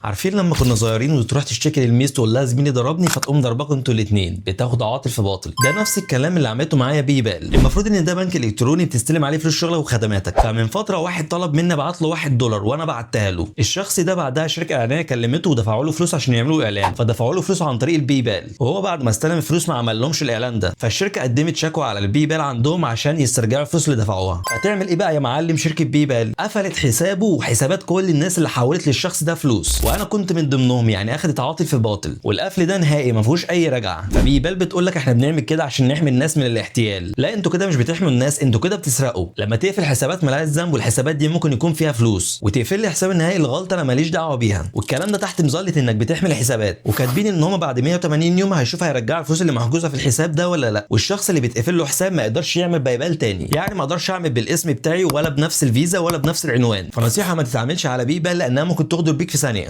عارفين لما كنا صغيرين وتروح تشتكي لل miss تقول لها زميلي ضربني، فتقوم ضرباكم انتوا الاثنين، بتاخد عاطل في باطل. ده نفس الكلام اللي عملته معايا PayPal. المفروض ان ده بنك الكتروني بتستلم عليه فلوس شغلك وخدماتك. فمن فترة واحد طلب مني ابعت له $1 وانا بعتها له. الشخص ده بعدها شركة اعلانية كلمته ودفعوا له فلوس عشان يعملوا اعلان، فدفعوا له فلوس عن طريق ال PayPal، وهو بعد ما استلم الفلوس ما عمل لهمش الاعلان ده. فالشركه قدمت شكوى على ال PayPal عندهم عشان يسترجعوا الفلوس اللي دفعوها. فتعمل ايه بقى يا معلم؟ شركة PayPal قفلت حسابه وحسابات كل الناس اللي حولت للشخص ده فلوس، وانا كنت من ضمنهم، يعني اخدت عاطل في باطل. والقفل ده نهائي ما فيهوش اي رجعه. ف PayPal بتقول لك احنا بنعمل كده عشان نحمي الناس من الاحتيال. لا، انتوا كده مش بتحموا الناس، انتوا كده بتسرقوا. لما تقفل حسابات مالهاش ذنب والحسابات دي ممكن يكون فيها فلوس، وتقفل لي حساب النهائي الغلطة انا ماليش دعوه بيها. والكلام ده تحت مظلة انك بتحمي الحسابات، وكاتبين ان هم بعد 180 يوم هيشوف هيرجعوا الفلوس اللي محجوزة في الحساب ده ولا لا. والشخص اللي بيتقفل له حساب ما يقدرش يعمل PayPal تاني، يعني ما اقدرش اعمل بالاسم بتاعي ولا بنفس الفيزا ولا بنفس العنوان. فنصيحه ما تتعاملش على PayPal لانها ممكن تغدر بيك في ثانية.